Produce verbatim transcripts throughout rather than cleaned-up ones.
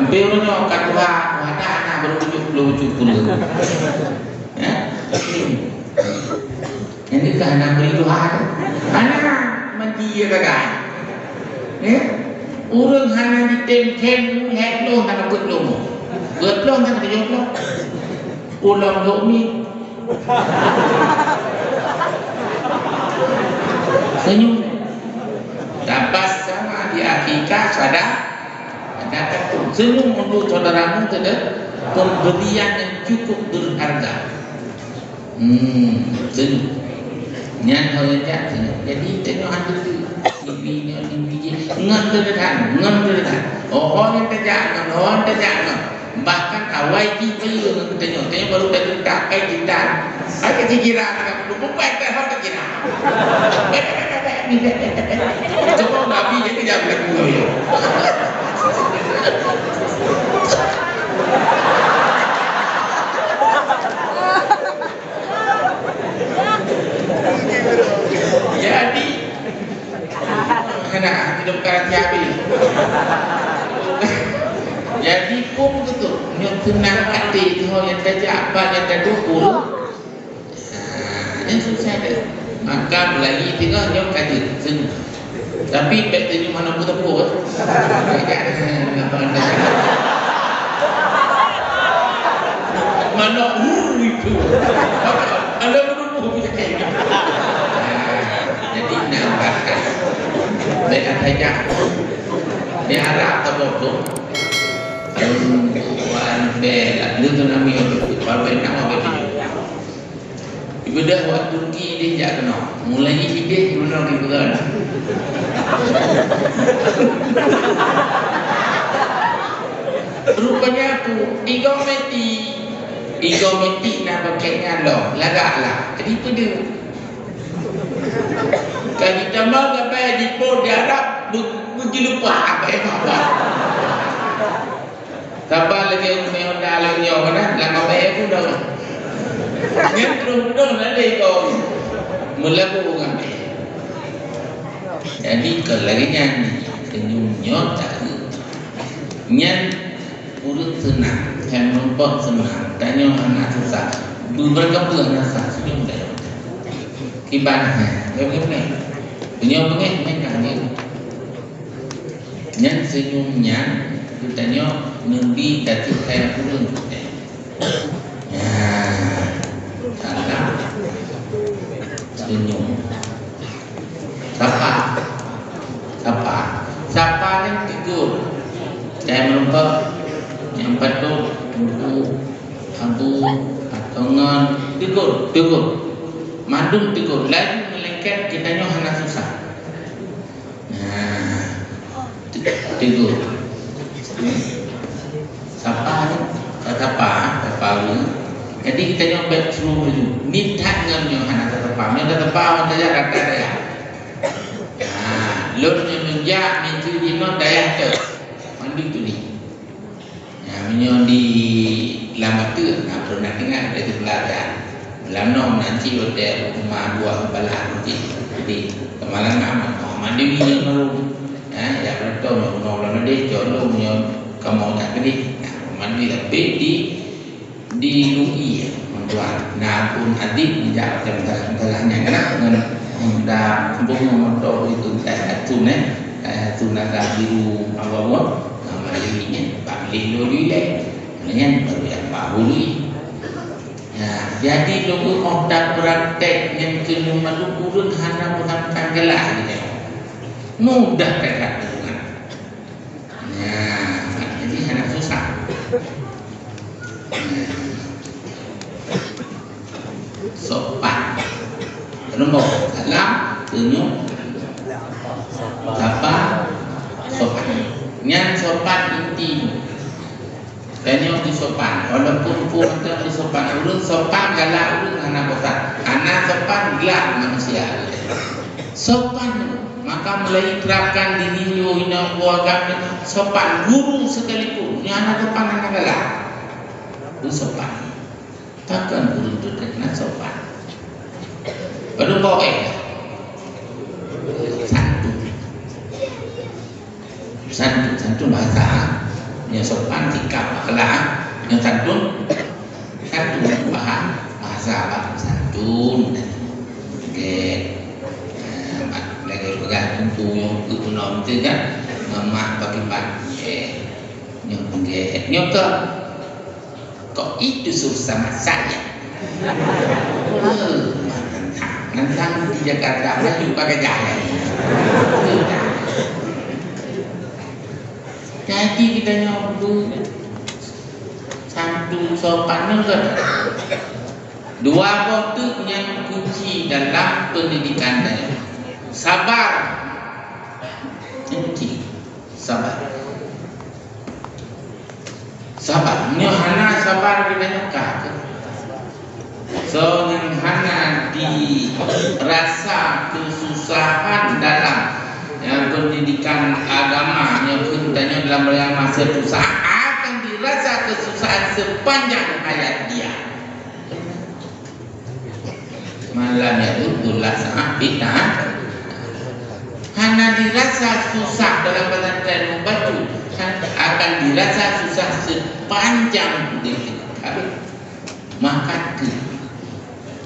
Tapi ureueng nyoe ka tuha, tuha dah aneuk baru tujuh puluh, tujuh puluh. Ya? Ini ka aneuk beri tuha tu. Aneuk manti ya gagai. Ya? Ureueng hana jitem-tem, lhèe ploh hana peuet ploh. Peuet ploh hana tujoh ploh. Ulôn dok mi. Senyum. Tabassama di akhika sada-, sadaqatun. Senyum untuk saudaramu itu adalah pemberian yang cukup berharga. Hmm, senyum. Nyan ho nyang jak senyum. Jadi, tengok hantu tu. Ini, ini, ini. Ngon tu dah, ngon tu dah. Oh, ho nyang tajak ngon, ho nyang tajak ngon. Bahkan awai jih bayeue ngon geutanyoe, tanyoe baru tadeungon kai cinta. Hai ka jikira, bukan kai ho takira. Cuba Nabi jadi jangan lagu yo. Jadi, Kena hidup karanti habis. Jadi, pun begitu. Nyoe seunang até, nyoe nyang tajak, apa nyang taduek, ureueng. Ah, nyan susah deh. Maka, meulayi teungoh nyoe ka jeuet, senyum. Tapi, bèk senyum hana peue-peue, eh. Manok, uh, itu. Ada menuduh. Jadi, nak bakat. Bèk tajak. Di Arab taboh tu. Tahun dua ribu, lalu tu nami, dua ribu enam, dua ribu tujuh. Ibadah waktu Turki dia jak keunoe. Mulai idéh keunoe di bulan. Rupanya aku, igoe meuti. Igoe meuti na pakai nyalo, lagak lah. Jadi peudeuh. Ka jitamah gapai di po di Arab, be-, beujileupah gapai mawah. Saban lagèe ureueng Honda lagèe nyoe, mana? Lam gapai aku dah. Nyan terus dong na lé kau. Meulagu gapai. Jadi, ka lagèe nyan, senyum nyoe tak. Nyan ureueng seunang, hai meurumpok seunang, tanyoe hana susah. Beubeuet ka peue hana susah, senyum tanyoe. Kiban hai, beubeungèh. Meunyoe beungèh, nyan ka nyan. Nyan senyum nyan, geutanyoe neubi tateuk kaya ureueng. Nyan, salah. Senyum. Sapa. Sapa. Sapa nyan tegur. Nyang meureumpok, nyang patôt, Teungku, Abu, atau ngon, tegur, tegur. Mandum tegur. Laju meulengket geutanyoe hana susah. Nah, tegur. Sapa ni? Ka sapa, sapa ureueng. Jadi, geutanyoe bèk su laju. Nyan that ngon nyoe hana tasapa. Nyoe tasapa, wan tajak gata dayah. Nah, lôn nyoe lôn jak, nyan su jinoe dayah teuh. Mandum tuli. Nah, meunyoe di lam ateueh, nah, peureunah teuingat dari seubelah dayah. Lam nong na cit watèe uma buah balah cit. Jadi, keumalan na mantong. Mandum nyoe nurung. Nah, ya, beutôi nyoe, nyoe lam deh, cok lôn nyoe kamoe nyak keudeh. Nah, mandum tapi di Di Lui, tuan. Na pun adik jak macam salah-salah nyan keunan ngon, ngon da kampung moto itu, eh, atun, eh. Eh, atun ada biru apa buat. Nah, mari ni, bak leh Lui leh. Nyan baru yang baru ni. Nah, jadi lôn óh tapraktek nyan keu lôn malu ureueng hana meuhan tanggalah gitu. Mudah dekat dengan. Nah, jadi hana susah. Nah. Sopan. Nombor salam, senyum. Sapa? Sopan. Nyan sopan inti. Tanyoe teusopan, walaupun peue mantong teusopan, ureueng sopan galak ureueng hana bosan, hana sopan galak manusia. Sopan, maka mulai terapkan diri nyoe inong buah agam nyoe sopan, guru sekalipun nyoe hana sopan hana galak. Teusopan. Takkan ureueng teutek na sopan. Padum bawai. Santun. Santun, santun bahasa. Nyoe sopan sikap akhlak, nyoe santun, santun bahasa, bahasa santun. Oke. Eh, lagèe peugah teungku nyoe keu bunoe tu kan, mamak bagi ban. Eh, nyoe peugah, nyoe keu, kok itu suruh sama saya? Eh, nantang di Jakarta, maju pakai jalan. Jadi kita nyoe santun sopan nyoe kan. Dua boh teuk nyang kunci dalam pendidikan tanyoe. Sabar. Kunci. Sabar. Sabar. Nyoe hana sabar kita nyoe ka. Soe nyang hana dirasa keususahan dalam, ya, pendidikan agama, nyoe kheun tanyoe dalam raya masa susah, akan dirasa keususahan sepanjang hayat dia. Malam ya tu, bulan saat kita hana dirasa susah dalam pesantren membantu, akan dirasa susah sepanjang hidup. Maka tu,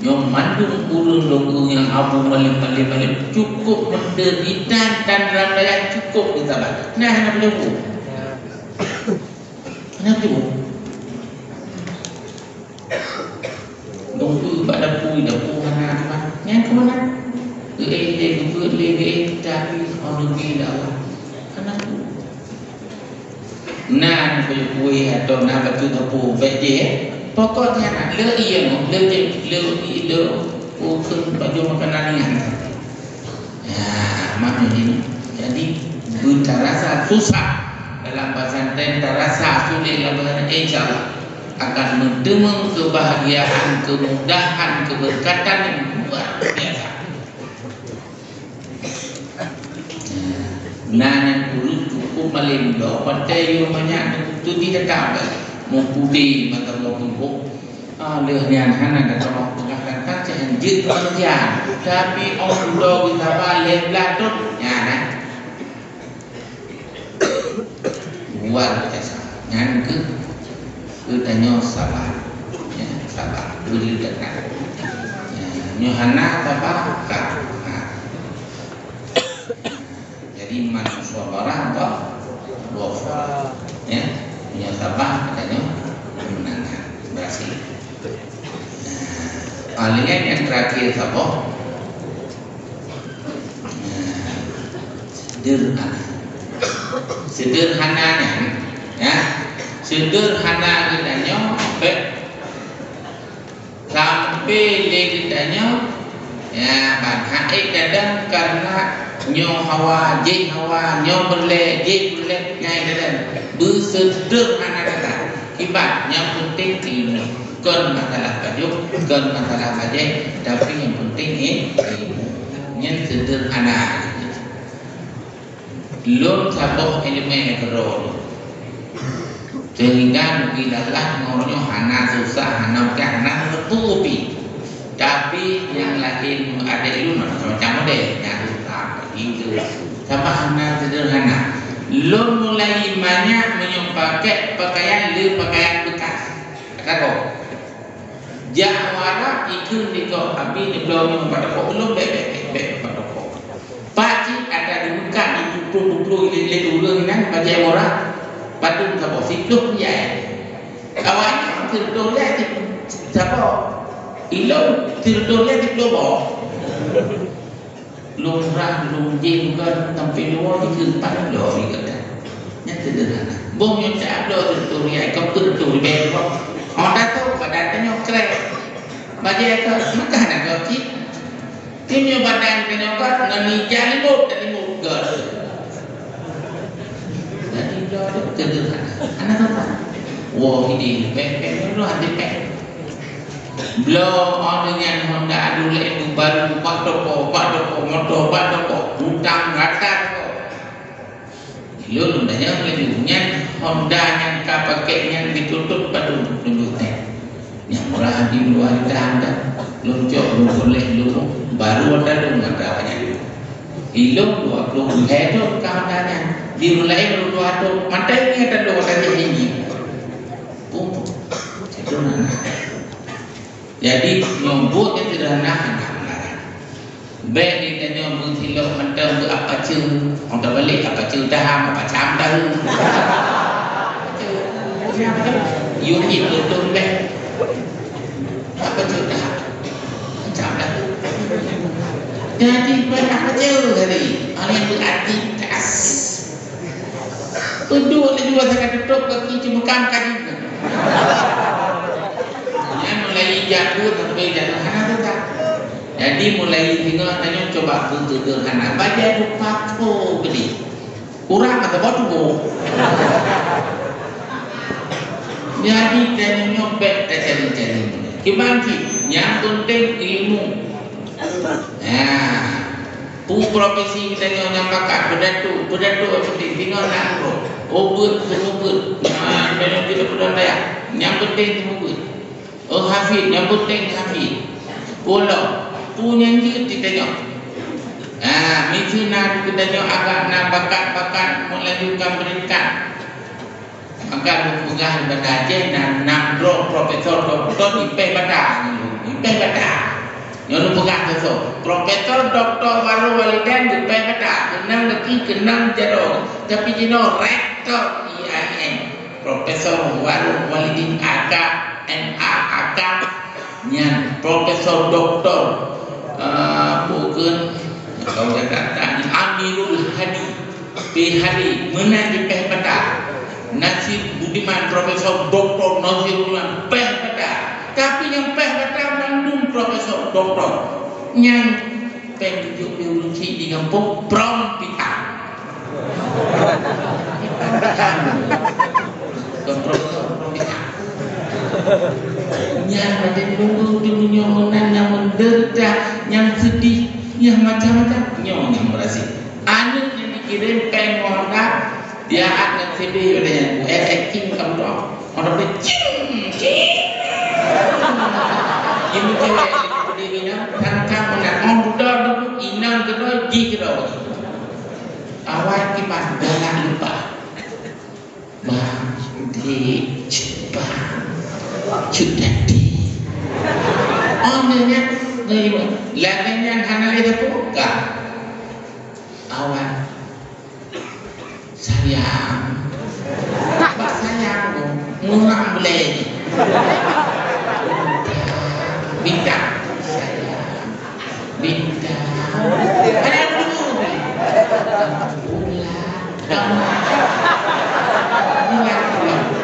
nyoe mandum ureueng lôn nyang abu malem-malem-malem cukup menderita dan dalam dayah cukup disabar. Nah, hana peue. Hana peue. Lôn peue bak dapu, dapu hana, hana. Nyan keu mana? Geuéh lé, geupeuet lé, geuéh, tapi oh, neubi lé Allah. Hana peue. Na neupeubuet kueh atau na bacut teupeue, bék jih, eh. Pokoknya na, le ié nyoe, le jih, le, le ukeue baju makanan ringan. Ya, maknanya ini. Jadi, beutarasa susah dalam pesantren, tarasa sulit dalam pesantren, insya Allah akan meuteumé kebahagiaan, kemudahan, keberkatan yang luar biasa. Na nyang ureueng cukup malem bloe, watèe yue manyak tu, tu di tetap meuputéh mata meuputéh. Ah, lheueh nyan hana gata peugah tantang cit jeuet keu manusia. Tapi 'oh dudoe geusabar lhèe blah thôn, nyan, eh. Luar biasa. Nyan keuh, keuh tanyoe sabar. Ya, sabar. Beri dekat. Ya, nyoe hana sabar, ka. Ha. Jadi, man sabara, apa? Ghafara. Ya, nyoe sabar, tanyoe kemenangan. Berhasil. Nah, palingan yang terakhir, sabar. Nah, sederhana. Sederhana nyan, ya. Sederhana geutanyoe, bèk sampai lé geutanyoe, ya, ban hana ék dadang karena nyoe hawa, jih hawa, nyoe peureulèe, jih peureulèe, nyan ék dadang. Beusederhana gata. Kiban, nyang penting ilmu. Kon masalah pajoh, kon masalah bajèe, tapi nyang penting i-, ilmu. Nyan sederhana. Lôn saboh ileumèe keudroe. Sehingga neubi lé Allah ngon nyoe hana susah, hana payah, hana meutupi. Tapi nyang laén adék lôn macam-macam model, nyang susah, gitu. Sama hana sederhana. Lôn mulai manyak meunyoe pakai pakaian le pakaian bekas. Kata kok. Jak u Arab, ikheun di gob Abi, di bloe nyoe bak toko ulôn, bèk, bèk, bèk, bèk bak toko. Pak cit ata di Mekah, di pukul-pukul lé, lé ureueng nyan, bajèe murah, padum saboh, siplôh riyal. Awaknyan sireutôh riyal, saboh. Ilôn sireutôh riyal, siplôh boh. Lôn rhah, lôn jém, bukan sampai luar, dikeumpat lom di gata. Nyan sederhana. Boh nyoe cak bloe teunturi, ai, keu peue teunturi, bèk boh. Oh, Datuk, badan tanyoe krek. Bajèe ka, meukanan ka cit. Tim nyoe badan tanyoe ka, ngon ija limut, dan limut ka. Jadi, bloe tu sederhana. Hana sopan. Woe, ini, bèk, bèk, bèk, bèk. Bloe, oh, deungon Honda Adulek beubaru, bak toko, bak toko, moto, bak toko, utang rata toko. Lôn tanyong laju, nyan Honda nyang ka pakék nyan jitutôp padum tunjuk teh. Nyang murah di luwa dah Honda. Lôn cok, lôn tuléh, lôn baru Honda lôn mata nyan. Ilôn dua ploh lhèe thôn ka Honda nyan. Di ureueng laén ureueng tuha tôp, mantong ngieng ata dua saja ngieng. Pun, itu na. Jadi, nyoe buet nyang sederhana hana meularat. Bèk di tanyoe meusilop mantong beu apa ceu, orang tabalek apa ceu daham, apa cam tahu. Yuk itu betul bèk. Apa ceu daham? Cam tahu. Jadi, bèk apa ceu tadi? Orang yang berarti keras. Uduk laju rasa ka tutôp kaki cuma kam ka jingga. Nyan mulai jak buet sampai jak hana teuka. Jadi mulai singoh tanyoe cuba beuseuderhana. Bajèe rupa tho geude. Kurang mata boh tuboh. Jadi tanyoe bèk tacari-cari. Kiban cit, nyang penting ilmu. Nah, Peue profesi geutanyoe nyang bakat, peudato, peudato nyang penting, singoh na uroe. Oh, beuet, seumeubeuet. Nah, geutanyoe peudato dayah, nyang penting seumeubeuet. Oh, hafid, nyang penting hafid. Peue lom, peue nyang jeuet geutanyoe. Ah, miseue na geutanyoe agak na bakat-bakat melanjutkan pendidikan. Maka lôn peugah bak gata, na nam droe profesor doktor jipèh bata ngon lôn, jipèh bata. Nyoe lôn peugah keu soe, Profesor Doktor Waroe Walidin jipèh bata, keunong gaki, keunong jaroe, tapi jinoe rektor I A I N, Profesor Waroe Walidin A K, M A, A K. Nyan Profesor Doktor, eh, bukan, kalau kata Amirul Hadi, P H D, meunan jipèh bata. Nasir Budiman, Profesor Doktor Nasir Budiman, pèh bata. Tapi nyang pèh bata mandum Profesor Doktor. Nyang pèng tujoh ploh ureueng chik di gampông, prom pita. Nyan watèe lôn di dunia meunan nyang menderita, nyang sedih, nyang macam-macam, nyoe nyang berhasil. Aneuk nyang dikirém pèng Honda, dia aneuk C B udah nyan, eh, eh, king kamu doang. Honda pun cing, cing. Ibu cewek di dunia, tantang menang. Oh, budak dulu, inang kedua, ji kedua. Awai kiban galak leupah. Bang, dek, cit bang, cut dati. Oh, nyan, nyan, lagèe nyan hana lé teupeugah. Awai. Sayang. Bak sayang tu, murah boleh. Bintang. Sayang. Bintang. Ada dulu. Bulan. Bulan.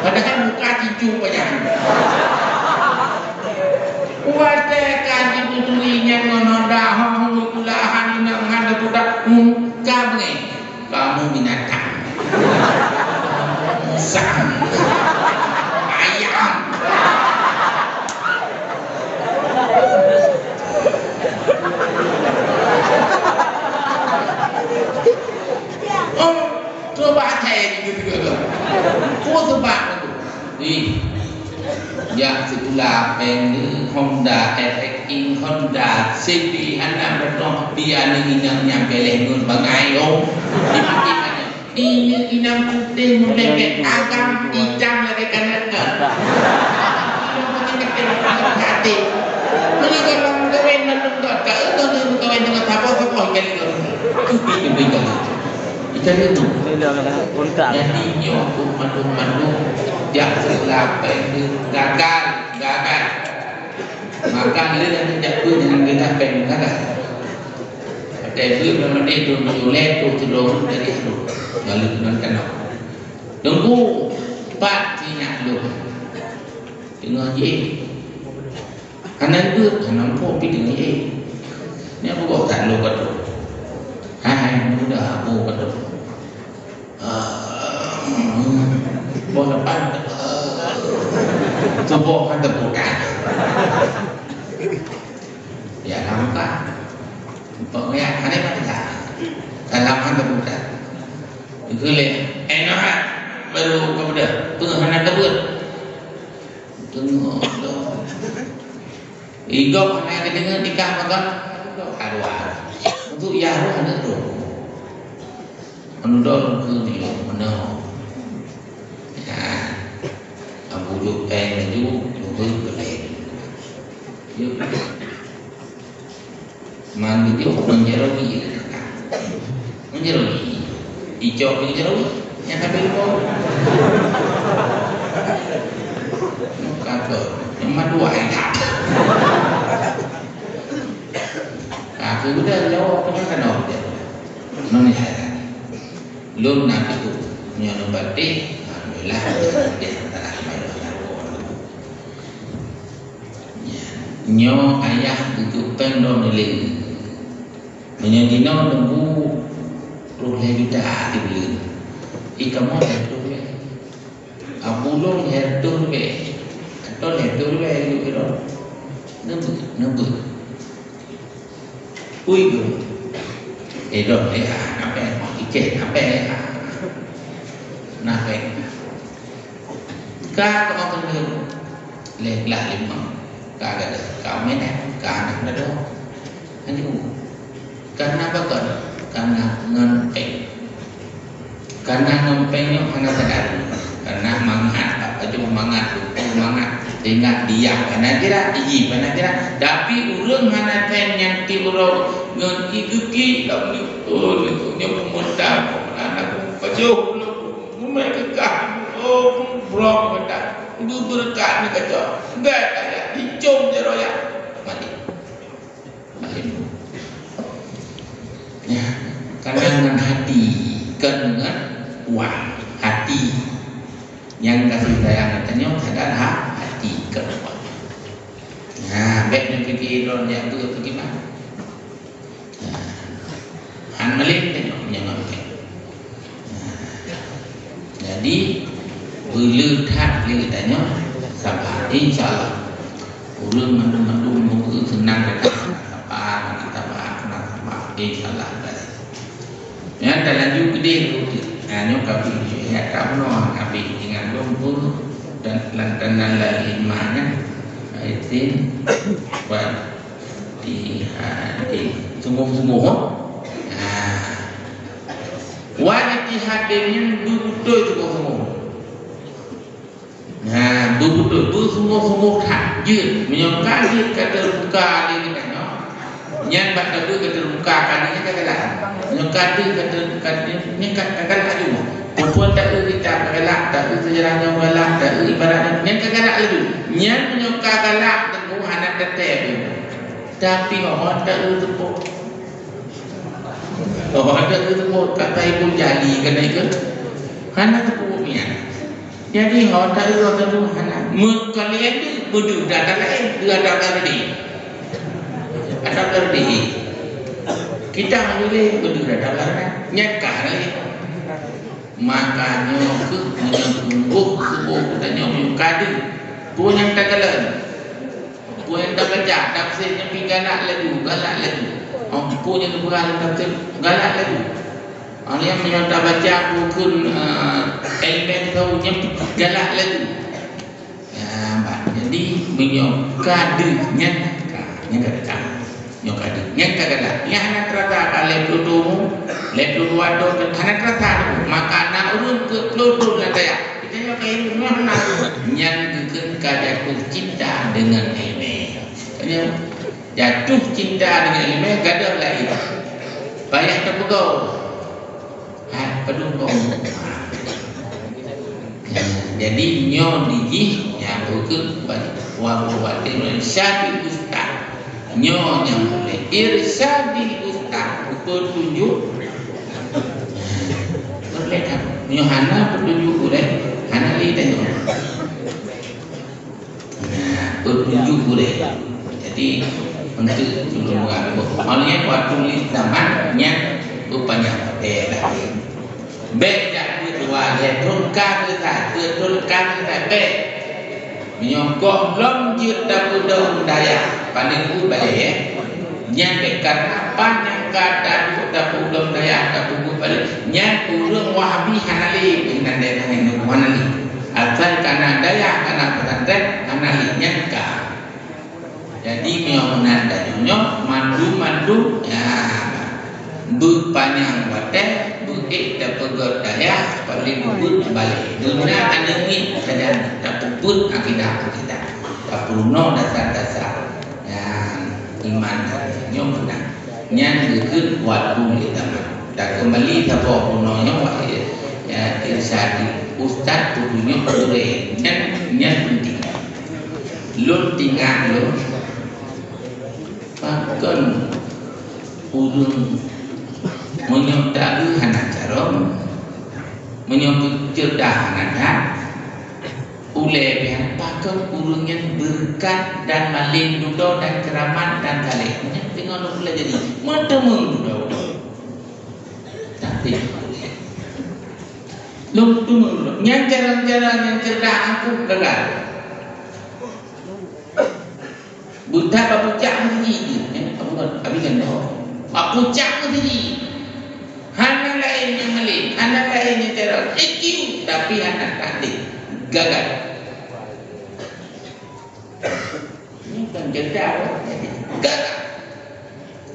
Padahal muka cucu banyak. Watèe ka jibuduri nyan ngon Honda, hong, kula, han inong, han teupudak, hmm, ka beungèh. Kamu binatang. Musang. Ayam. Oh, coba saya gitu juga. Kok sebab itu? Ih, jak sikula pèng Honda, F X King Honda, C B hana beutôi, dia ni inong nyang bèlèh ngon bangai, oh. Dipikir hana. Ingat inong putéh meulengket, agam itam lagèe kanan kan. Inong putéh keutéh, agam hati. Beli kalau meukawen mandum got, ka eudoh ni meukawen dengan sapo-sapo ikan itu. Cukup itu beda. Ikan itu. Jadi nyoe mandum-mandum jak sikula pèng gagal, gagal. Maka lé dan jak pun dengan kita pèng gagal. Watèe beuet lam até dum ulèe tuh teudong dari tu. Lalu nan kana. Teungku, pat sinyak lôn. Teungoh jiék. Hana beuet, hana muphom pi teungoh jiék. Nyan peugah that lôn ka troh. Hai, muda aku ka troh. Ah, boh depan. Tuboh ka teuputar. Ya, nampak. Pokoknya, ada pada. Dalam hal kebutuhan. Itu leh. Eh, nah, baru kemudian. Tengah mana kebut. Tengok tu. Igok hana kedengar nikah maka. Aduh. Untuk ya, aduh, aduh tu. Meunudon keu miyueb meunoe. Ya. Abu Jok péng laju, lubeuh keulai. Yuk. Man bijôh ngon jaroe. Ngon jaroe. Icok ngon jaroe. Nyang habéh lubong. Kata, nyang madua ai tak. Aku udah jawab, kenapa kena udah? Noni hai. Lôn na keutu, nyoe lôn batéh, alhamdulillah, alhamdulillah, alhamdulillah. Ya. Nyoe ayah geujok péng droe neulen. Meunyoe jinoe neubeu ploh lhèe juta sibuleuen. Ih, kamoe lhèe reutôh ribèe. Abu lôn lhèe reutôh ribèe. Atau lhèe reutôh ribèe geujok keu droe. Neubeuet, neubeuet. Ui geuh. Eh, dong, eh, ah, na péng. Iceh, na péng, eh, ah. Na péng. Ka keuneuk lhèe glah limong. Ka gadôh. Ka meunan. Ka aneuk gadôh. Aduh. Karena apa kon? Karena ngon péng. Karena ngon péng nyoe hana sadar. Karena mangat, apa cuma mangat, lupa mangat. Sehingga dia hana kira, iji hana kira. Tapi ureueng hana péng nyang ti uroe ngon i geuki, lam ni, oh, ni, nyoe pemuntah, anak pajoh, umai kekah, oh, brok mata. Beubeurekat ni kacau. Enggak kaya, dicom jaroe ya. Mati. Ya, karena ngon hati, kon ngon uang, hati. Nyang kasih sayang tanyoe sadar ha-, hati, kon uang. Nah, bèk neupiké droe jak beuet bagaimana. Nah, han malèe tanyoe nyang ngon péng. Jadi, beuleuh that lé geutanyoe sabar. Insya Allah, ureueng mandum-mandum muka seunang datang. Sabar, sabar, sabar. Insya Allah. Nyan talanjut keudeh dulu. Nah, nyoe ka pih ya, ka bunoe habéh ingat lôn pun dan lantaran lain mah nyan. Aitin, buat. Ijtihadin. Sungguh-sungguh, ha? Nah. Wa ijtihadin nyan beubeutôi sungguh-sungguh. Nah, beubeutôi, beusungguh-sungguh that jeuet. Meunyoe ka jeuet ka teubuka lé geutanyoe, nyan bak tabeuet ka teubuka ka nyan ka galak. Meunyoe ka deuh ka teu-, ka deuh, nyan ka, ka galak laju. Muphom taeu kitab ka galak, taeu seujarah nyoe galak, taeu ibarat nyan ka galak laju. Nyan meunyoe ka galak, teungku hana teuntèe pih. Tapi, oh, hana teupeue. Oh, hana teupeue kata Ibnu Jali keunan ikôt. Hana teupeue mian. Jadi, oh, hana teupeue, hana. Meukalian tu, beudeuh data laén, deuh data tadi. Data tadi. Kita memilih beudeuh data laén. Nyan ka laén. Maka nyoe keuh meunyoe tumbôh tuboh geutanyoe meunyoe ka deuh. Peue nyang takalon? Peue nyang tabaca? Tafsir nyang pih galak laju, galak laju. Oh, peue nyang geupeugah lam tafsir, galak laju. Oh, nyan meunyoe tabaca buku, eh, ilmu tasawuf nyang pih galak laju. Ya, bah. Jadi, meunyoe ka deuh nyan, ka, nyan ka teuka. Nyoe ka deuh. Nyan ka galak. Nyan hana teurasa ka lhèe ploh thôn, lhèe ploh dua thôn, hana teurasa tu. Maka na ureueng peuet ploh thôn lam dayah. Kita nyoe ka hidup nyoe hana. Nyan geukheun ka jatuh cinta dengan ilmu. Nyan jatuh cinta dengan ilmu, gadoh laén. Payah tapeugoe. Hai, padum kong. Nah, jadi nyoe di jih nyang bukon wa-, wa-, wa-, irsyadil ustaz. Nyoe nyang ulèe irsyadil ustaz, peutunjuk. Boleh kan? Nyoe hana peutunjuk ulèe, hana lé tanyoe. Nah, peutunjuk gurèe. Jadi, untuk gurèe meugaboh. Maksudnya, waktu lé zaman nyan beupanyang watèe lagi. Bèk jak beudua lhèe thôn ka geutai, dua thôn ka geutai, bèk. Meunyoe gohlom jeuet tapeudong dayah, paléng u balèe, ya. Nyan bèk, karena apa nyang ka taduek tapeudong dayah, tapeubuet balèe, nyan ureueng Wahabi hana lé, meunan dayah hana lé. Asai kana dayah, kana pesantren, hana lé nyan ka. Jadi, meunyoe meunan tanyoe nyoe, mandum-mandum, ya, beupanyang watèe, beu-, Eh, tapeugöt dayah, paléng buet balée. Beuna aneuk miet sajan tapeubeuet akidah-akidah. Tapeurunoe dasar-dasar. Nyan iman nyoe meunan. Nyan geukheun waktu lé zaman. Takeumbali saboh bunoe nyoe wahai, ya, Irsyadi. Ustaz peutunyok gurée. Nyan, nyan penting. Lôn tinggai lôn. Pakon ureuëng meunyoe taeu hana carông, meunyoe ceudah hana that, ulée pih hana, pakon ureuëng nyan beureukat dan malém dudoe dan keuramat dan saleh. Nyan teungoh lôn peulajari, meuteumeung dudoe. Tapi lôn teumeurunoe. Nyan cara-cara nyang ceudah aku gagal. Buta bak pucak meuji jih, eh, apa bukan? Abi kan dah. Bak pucak meuji. Hana laén nyang malém, hana laén nyang cara. I Q, tapi hana taktik. Gagal. Ini kan gagal. Gagal.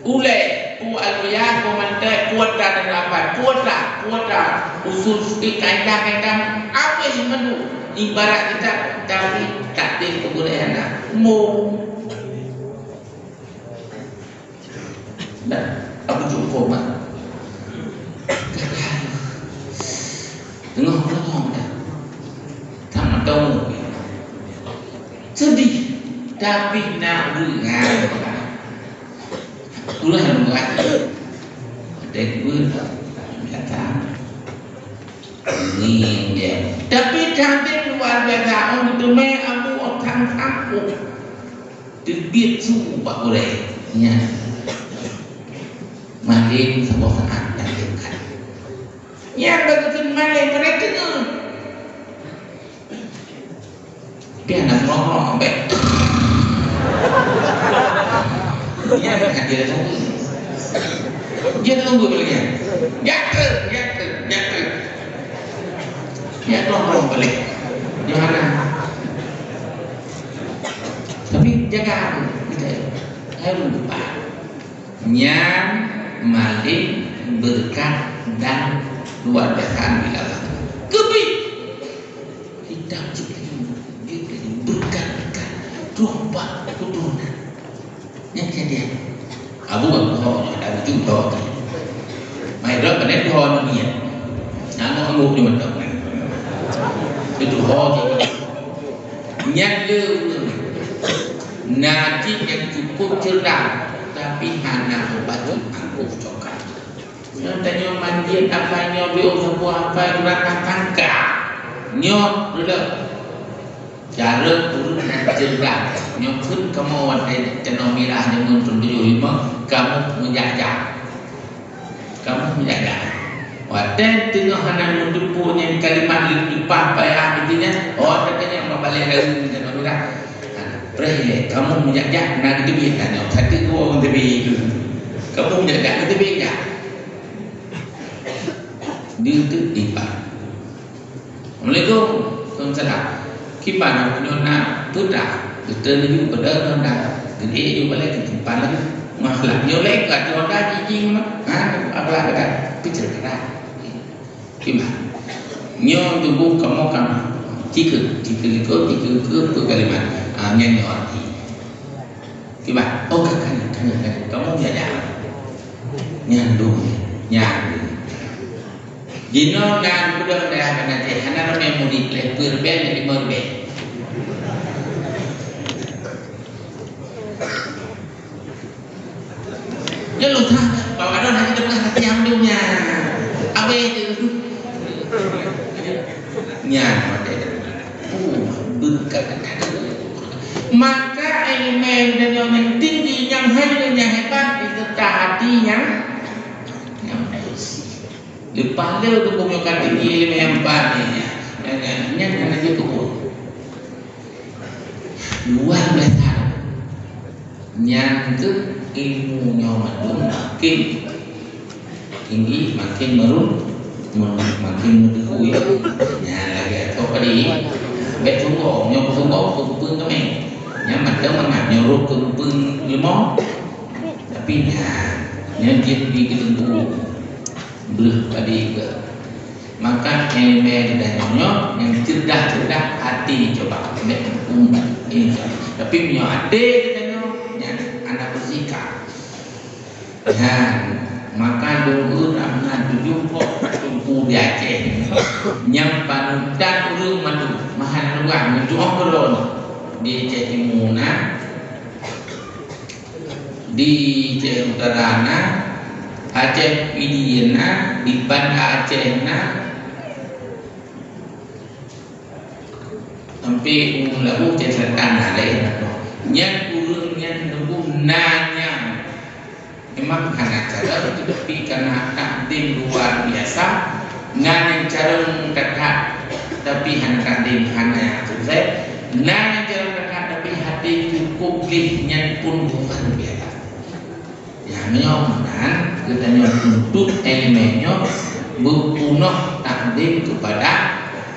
Ulée, peue aluyah, peue mantöng, peue atra dan rapat, peue atra, peue atra, usul fikih, kaidah-kaidah, abéh mandum. Ibarat kitab, tapi takdir keubeureuh hana. Mo. Nah, Abu Jungko mah. Teungoh-teungoh dah. Sama tahu. Sedih, tapi nak beungat. Ulah buat. Ada dua biasa. Ni dia. Tapi cantik luar biasa. Orang tu main aku orang aku. Teubiet su bak gurée. Nyan. Malém saboh saát dan dekat. Nyan bagus malém mereka. Pian nak ngerok-ngerok ambek. Dia ada hati dia tunggu. Dia tunggu balik dia. Jatuh, jatuh, jatuh. Dia tolong balik. Di mana? Tapi jaga aku, gitu. Harus lupa. Nyan malém beureukat dan luar biasa bila. Keubiet! Kitab Jibril, Jibril beureukat-beureukat, troh bak keturunan. Nyan kejadian. Abu Bakar ho, ada tujoh ho. Mai droe keunan tujoh ho ni ya. Nama kamu ni mantap. Itu ho je. Nyan le ureuëng. Na cit nyang cukup cerdas, tapi hana meubacut angkuh coklat. Nyoe tanyoe manjeuet apa nyoe biôh saboh apa urat tangka. Nyoe dulu. Cara ureuëng nyang cerdas. Nyoe kheun kamoe watée canoe mirah jameun thôn tujoh lima, kamoe meujak-jak. Kamoe meujak-jak. Watée teungoh hana meuteupeue nyan kalimat leupah payah itu nyan, oh, teuka nyan mabalek lalu canoe mirah. Preh ilée, kamoe meujak-jak na geuteubiet tanyoe. Satu dua orang teubiet itu. Kamoe meujak-jak geuteubiet jak. Dia tu iban. Assalamualaikum. Waalaikumsalam. Kiban aku nyoe na putra. Kita laju pada nonda. Gede ju balai ke tempat lagi. Masalah nyoe lagi kat nonda jijing mah. Ha, apalah kata. Picit kata. Kiban. Nyoe tubuh kamu kan. Tiga, tiga likot, tiga ke, ke kalimat. Ah, nyan nyoe arti. Kiban. Oh, kan, kan, kan, kan. Kamu jaga. Nyan dulu, nyan dulu. Jinoe na gudang dayah Banda Aceh, hana ramé murit lé, peuet ribèe lé limong ribèe. Nyoe lôn that, bahwa don hana teupeugah latihan donya. Abéh tu. Nyan watèe. Oh, beuka kata. Maka ileumèe donya nyang tinggi, nyang hai, nyang hebat, diserta hati nyang, nyang bersih. Leupah lé tuboh nyoe ka tinggi lé meuempat nyan, nyan, nyan, nyan hana jeuet tuboh. Luar biasa. Nyan keuh ilmu nyoe mandum makin tinggi, makin meurun, makin meudeuhu, ya. Nyan lagèe atau tadi, bèk sunggoh, nyoe sunggoh keu peue keumeung. Nyan mantong mangat nyoe rot keu peue leumo. Tapi nyan, nyan jeuet di keudeuhu. Lheueh tadi ke. Maka ilmu geutanyoe nyoe nyang cerdas-cerdas até coba. Bèk umat. Insya Allah. Tapi meunyoe até geutanyoe nyan hana beusikap. Nyan, maka dong ureueng na tujoh boh teungku di Aceh. Nyang panutan ureueng mandum, meuhan ureueng, meutuoh keudroe di Aceh Timu na, di Aceh Utara na, Aceh Pidie na, di Banda Aceh na, sampai u Labuh Aceh Selatan na lé. Nyan ureueng nyan neubu na nyang memang hana carông, teutapi karena takdim luar biasa. Na nyang carông that-that, tapi hana takdim, hana nyang sukses. Na nyang carông that-that, tapi hati cukup gleh, nyan pun bukan biasa. Nyang nyoe meunan geutanyoe tuntut ilmu nyoe beupunoh takdim kepada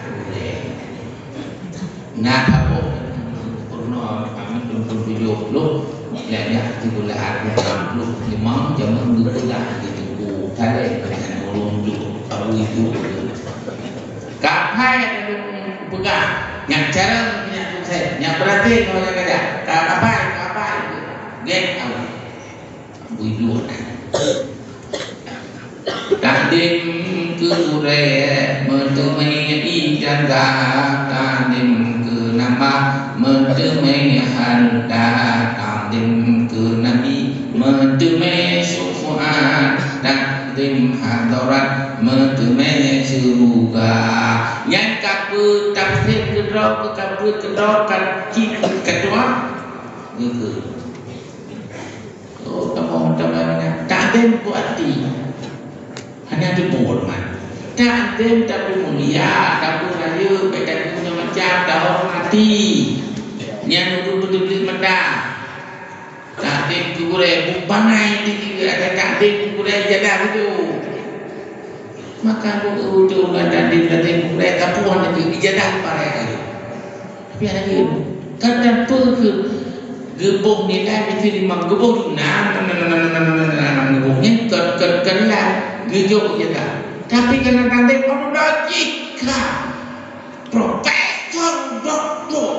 gurèe. Na saboh peurunoe kami tuntut tujoh ploh, lheueh nyan tiga belas ploh limong jameun geupeugah di Teungku Saleh dengan ureueng tu, Abu Ibu. Kapai peugah, nyang cara nyang sukses, nyang berhasil, nyang kerja. Kapai, kapai. Gét Allah. Bujur. Takdim keu gurèe meuteumé ijazah, takdim keu nama meuteumé harta, takdim keu nabi meuteumé syafaat, takdim hadharat meuteumé syeuruga. Nyan ka peutafsir keudroe, ka peuet keudroe, ka cit keudroe. Geukeu. Oh, tamong, tamong, takdim buet até. Hana teupeue man. Takdim tapi mulia, tapi rayeuk, bèk takdim macam-macam, tahormati. Nyan ureueng beuteubiet mata. Takdim keu gurèe, bubangai tinggi, ada takdim keu gurèe, ijadah beutôi. Maka bu-, beutôi takdim, takdim keu gurèe, kapuan laju, ijadah parèh laju. Tapi hana jeuet. Kadang peue keu geuboh nilai meusti limong, geuboh na, na, na, geuboh nyan kon, kon, kon nilai. Geujok je ka. Tapi keunan tandéng, oh, logika. Profesor, doktor.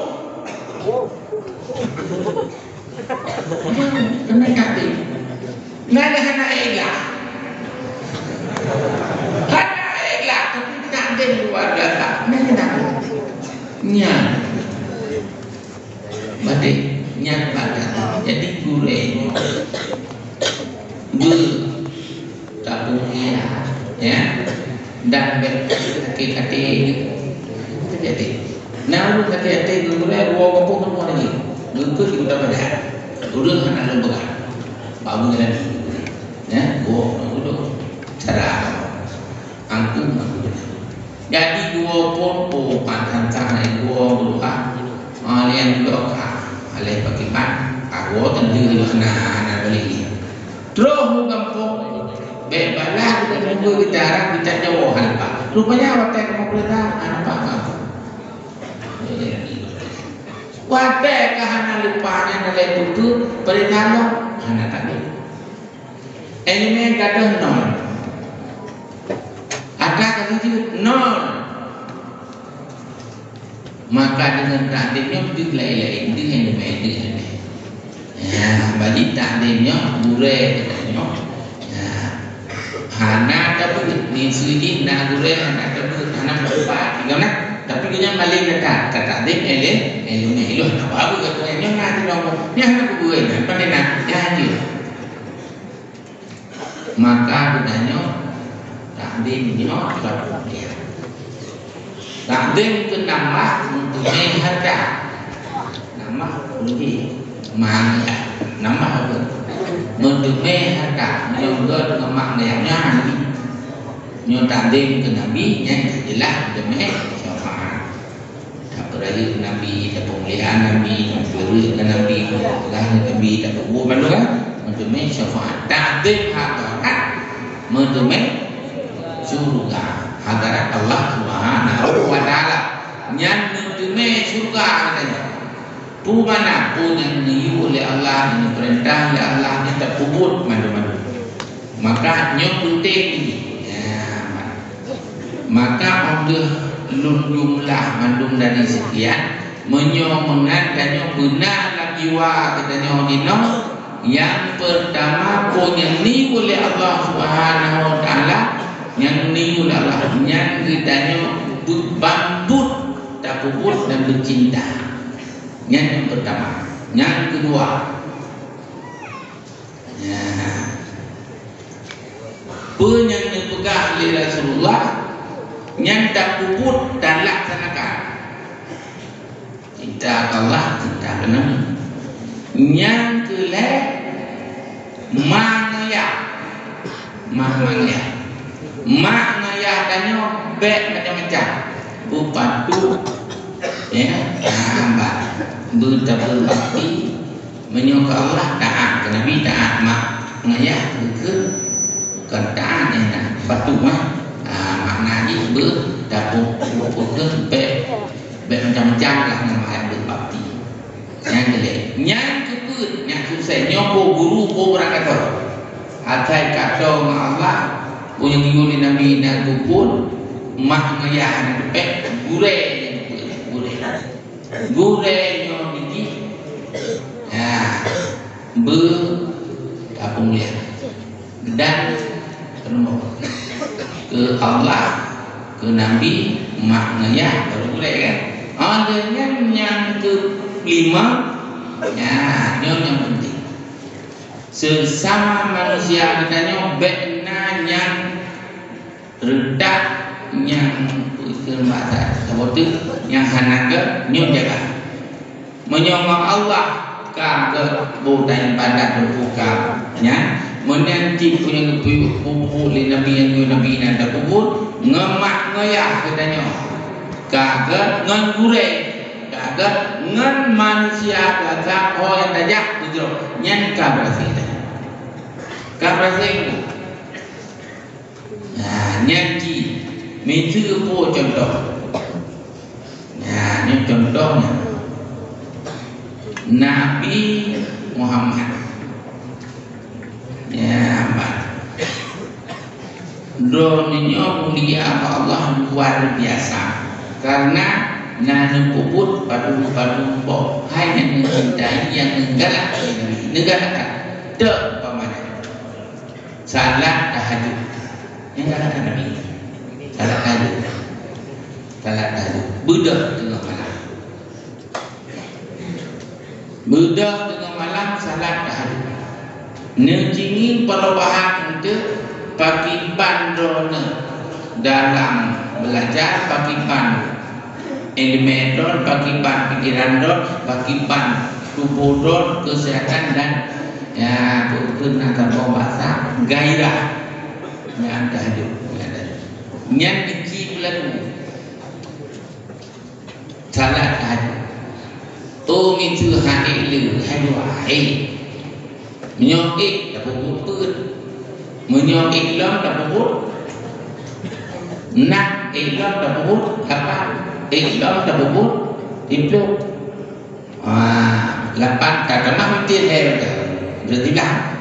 Keunan tandéng. Nah, nah, hana ikhlas. Hana ikhlas, tapi takdir luar biasa. Nah, nah. Nyan. Batik nyan bak gata. Jadi, gurèe nyoe beu tapeumiah, ya. Dan bèk sakét até. Sakét até. Nah, ureueng sakét até, gurèe, dua kampung semua lagi. Geukheun di Kota Padang. Ureueng hana lôn peugah. Bak ureueng laén. Ya, gua ureueng cara. Angku, angku. Jadi, dua pun, oh, pantang-tang, eh, dua puluh, ah. Ah, lian dua, ah, alai pakiban, ah, dua tentu juga na, na beli. Terus mu gampông, bèk balah kita dua bicara, kita jauh hal, Pak. Rupanya, watèe kamu perintah, anak Pak kamu. Watèe ka hana lupa nyan, na lé tutu, perintah lo, hana tadi. Ileumèe gadôh nol. Atra ka jijeuet nol. Maka deungon takdim nyoe deuh laén-laén, deuh ileumèe, deuh ileumèe. Ya, bagi takdim nyoe, gurèe geutanyoe. Ya. Hana tabeuet, ni seuji na gurèe hana tabeuet, hana meutupat. Tiga na, tapi geuhnyan malèe gata, ka takdim ilèe, ileumèe. Ilèe hana tabeuet, gata nyoe na di rumoh. Nyan hana tabeuet, nyan pandai na, nyan jeuet. Maka geutanyoe takdim nyoe ka puléh. Takdim keu nambah meuteumé hareuta. Nambah puléh mangga. Nambah apa? Meuteumé hareuta. Nyoe geuh teungoh mak gaya nyan. Nyoe takdim keu Nabi, nyan jeulaih meuteumé syafaat. Tapeurayeuk Nabi, tapeumulia Nabi, tapeureuek keu Nabi, tapeugah keu Nabi, tapeubuet bandum kan? Meuteumé syafaat. Takdim hadarat, meuteumé syeuruga. Hadarat Allah Subhanahu wa Taala. Nyan meuteumé syeuruga katanya. Peue makna? Peue nyang neuyue lé Allah, nyang neupeurintah lé Allah, nyan tapeubuet mandum-mandum. Maka nyoe peunteng. Ya, Maka óh lheueh lôn jumlah mandum dari sekian, meunyoe meunan tanyoe beuna lam jiwa geutanyoe jinoe, nyang peurtama peue nyang ni uleh Allah Subhanahu wa Taala, nyang ni uleh Allah, nyan geutanyoe beu-, ban buet tapeubuet dan beucinta. Nyan nyang peurtama. Nyang keudua, ya. Peue nyang neupeugah lé Rasulullah, nyan tapeubuet talaksanakan. Cinta keu Allah, cinta keu Nabi. Nyang keu lhèe, ma ngon yah. Ma ngon yah. Ma ngon yah tanyoe bèk macam-macam. Beupatôh, ya, hamba. Beutabeubakti, meunyoe keu Allah taát, keu Nabi taát, mak ngon yah keu, kon taát nyan, patuh, eh. Ah, makna jih beutapeubuet bèk, bèk macam-macam lah ngon ayat beubakti. Nyang keulhèe, nyang keupeuet, nyang susah, nyoe boh guru, boh ureueng kato. Asai kato ngon Allah, peue nyang geuyue lé Nabi na geuphon, mak ngon yah na teupèk, gurèe nyang keupeuet, gurèe. Gurèe nyoe niki, ya, beu tapeumulia. Dan keu Allah, keu Nabi, mak ngon yah, baru gurèe kan. Ah, dan nyang, nyang keulima, ya, nyoe nyang penting. Seusama manusia geutanyoe bèk na nyang reutak, nyang peue kheun basa saboh teuk, nyang hana gèt, nyoe jaga. Meunyoe ngon Allah ka gèt, boh tapeubandang lôn buka nyan, meunan cit peue nyang geupeubuet lé Nabi, nyang geuyue Nabi nyan tapeubuet, ngon mak ngon yah geutanyoe ka gèt, ngon gurèe ka gèt, ngon manusia biasa ho nyang tajak keudroe, nyan ka beurasé. Ka beurasé. Nah, nyan cit. Miseue po contoh. Nah, nyoe contoh nyan. Nabi Muhammad. Ya, Mak. Droeneuh nyoe mulia bak Allah luar biasa. Karena na neupeubuet padum-padum boh hai nyang neucintai, nyang neugalak lé Nabi. Neugalak that. Teuh umpamanya. Salat tahajud. Nyang galak Nabi. Salat tahajud. Salat tahajud. Beudôh teungoh malam. Beudôh teungoh malam salat tahajud. Neucingi perubahan untuk pakiban droeneuh dalam belajar, pakiban ileumèe droen, pakiban pikiran droen, pakiban tuboh droen, kesehatan dan, ya, peue-peue na saboh basa gairah. Nyan tahajud, nyan tahajud. Nyan keuci peulalu. Salat tahajud. Oh, miseue hai lé, hai dua, hai. Meunyoe ék tapeubuet peuet. Meunyoe ék lom tapeubuet nam, ék lom tapeubuet lapan, ék lom tapeubuet siplôh. Ah, lapan ka tamah meutin hai beutôi. Beurarti dah.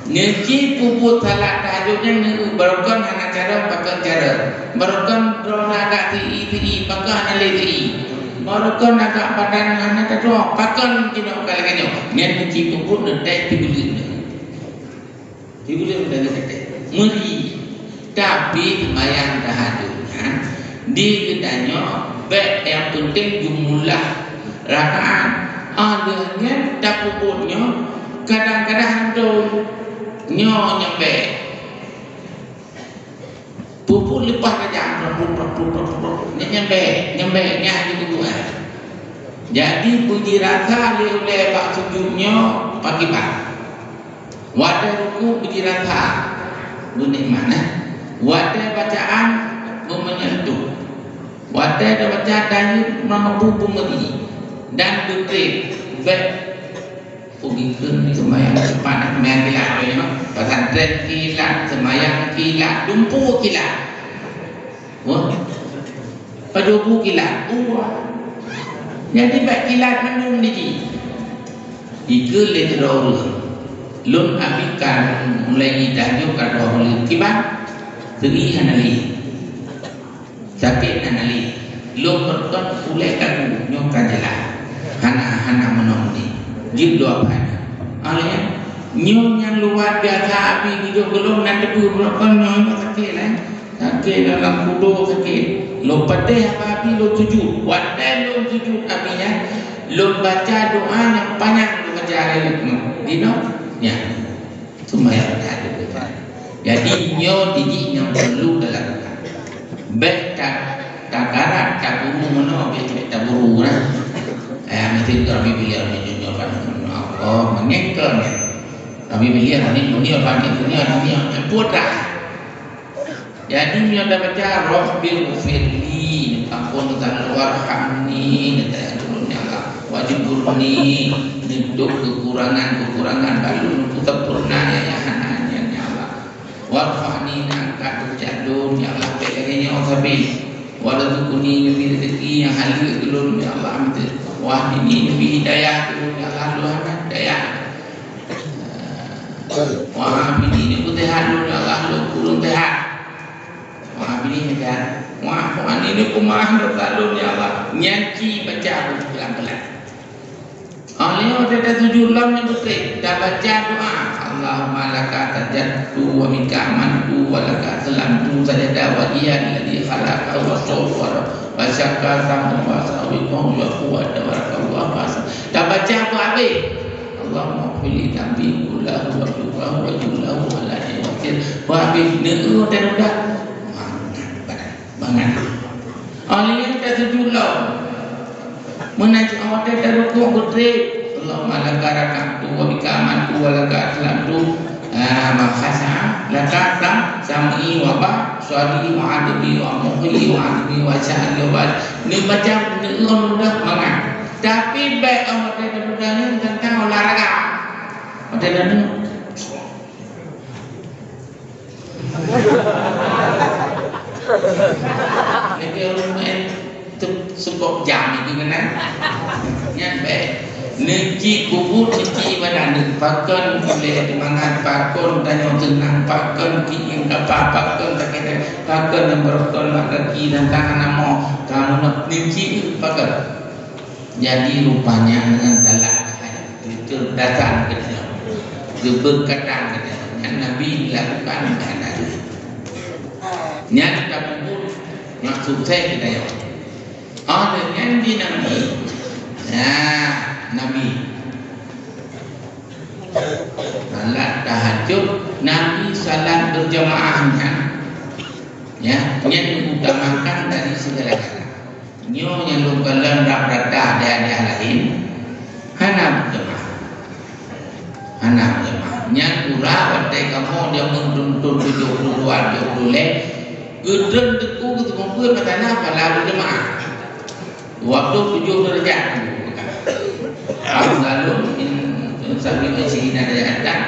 Neuci peubuet salat tahajud nyan neu barokon hana carông pakon carông. Barokon droeneuh agak ti-i ti-i pakon hana lé ti-i. Barokon agak badan hana tatu'oh pakon jinoe ka lagèe nyoe. Nyan neuci peubuet neutek tibuleuen. Tibuleuen dari teutek. Meuri. Tapi seumayang tahajud nyan di geutanyoe bèk nyang penting jumlah rakaat. Ah, lheueh nyan tapeubuet nyoe kadang-kadang hantom nyoe nyang bèk. Peubuet leupah tajam, nyan nyang bèk, nyang bèk, nyan hana jipeubuet. Jadi, beujirasa lé ulèe bak sujud nyoe pakiban. Watèe ruku' beujirasa beunikmat, eh. Watèe bacaan beumeunyeuntôh. Watèe tabaca dayeuet mampu beumeuri dan beutrép bèk. Peue geukheun seumayang cepat, seumayang kilat, ya. Pesantren kilat, seumayang kilat, dumpeue kilat. Wah. Pajoh bu kilat. Wah. Jadi bèk kilat mandum di jih. Dikeue lé sidroe ureueng. Lôn abi ka mulai idah nyoe ka dua buleuen kiban. Teungi hana lé. Sakét nan Ali. Lôn meuruton ulée kaku nyoe ka jeulaih. Hana, hana meunoe ni. Jeuet dua paih. Alèh nyoe nyang luwat biasa Abi geujok keu lôn nan teupeu meuruton nyoe, nyoe sakét, eh. Sakét lam kudo sakét. Lôn padeh haba Abi lôn sujud. Watèe lôn sujud Abi nyan, lôn baca doa nyang panyang lôn baca lé nyoe. Dinoe nyan. Sumbayang that. Jadi nyoe dijih nyang perlu dilakukan. Bèk ta-, takarat taburu meunoe, bèk, bèk taburu nah. Eh, mesti Rabbi biliar ni jujur kan Allah mengengkel ni. Rabbi biliar ni dunia panik dunia dunia putra. Jadi nyoe tabaca Rabbighfirli, ampun dan warhamni, nita tulung ya Allah. Wajburni, neuduek kekurangan-kekurangan bak lôn, sempurna ya, ya hana nyan ya Allah. Warfa'ni, angkat derajat lôn ya Allah, bèk lagèe nyoe sabe. Warzuqni, neubri rezeki nyang halal keu lôn ya Allah, wahdini, neubri hidayah keu lôn ya Allah, lôn hana hidayah. Wahab ini ni putih lôn ya Allah, lôn kureueng teuhat. Wahab ini ni kan. Wahab ini ni kumaha lôn ya Allah. Nyan ci baca pelan-pelan. Alèh nyoe teuka sujud lom ni putih, tabaca doa. Allahumma laka sajadtu wa bika amantu wa laka aslamtu sajada wajhiya lilladzi khalaqa wa sawwara wa syakka sam'ahu wa absarahu wa quwwatahu tabarakallahu ahsan. Tabaca apa habis? Allahumma ighfirli dzambi kullahu wa sirrahu wa jahrahu wa alaniyahu wa sirrahu. Wa habis neueu dan udah. Mangat badan. Mangat. Alèh nyan tasujud lom. Meunan cit watèe tarukuk geutrép. Allahumma laka raka'tu wa bika amantu wa laka aslamtu. Ah, maka sa-, laka sam-, sam'i wa basari wa adami wa muhyi wa adami wa syahri wa bal. Neubaca neueu udah mangat. Tapi bèk watèe neupeugah nyan teuntang olahraga. Watèe nyan, lagi ureueng main tu seukok jam itu kan, eh? Nyan bèk. Neuci kubur, neuci ibadah, neupakon ulèe teumangat, pakon tanyoe teunang, pakon kieng kapa, pakon sakét, pakon nyang beurokon mak gaki dan tangan amo, kamoe neuci pakon. Jadi rupanya ngon galak hai, kecerdasan geutanyoe, keberkatan geutanyoe, nyan Nabi lakukan dan Nabi. Nyan ka peubuet nyang sukses geutanyoe. Oh, deungon di Nabi. Nah, Nabi. Salat tahajud, Nabi salat berjamaah nyan. Ya, nyan diutamakan dari segala-galanya. Nyoe nyang lôn kalon rab rata daerah-daerah laén, hana berjamaah. Hana berjamaah. Nyan uroe watèe kamoe jameun thôn tujoh puluh dua, tujoh puluh lhèe, geutreun teungku geuteupeue meusalah pala berjamaah. Waktu tujoh derajat. Afdalun min sab'in wa ishrina darajatan.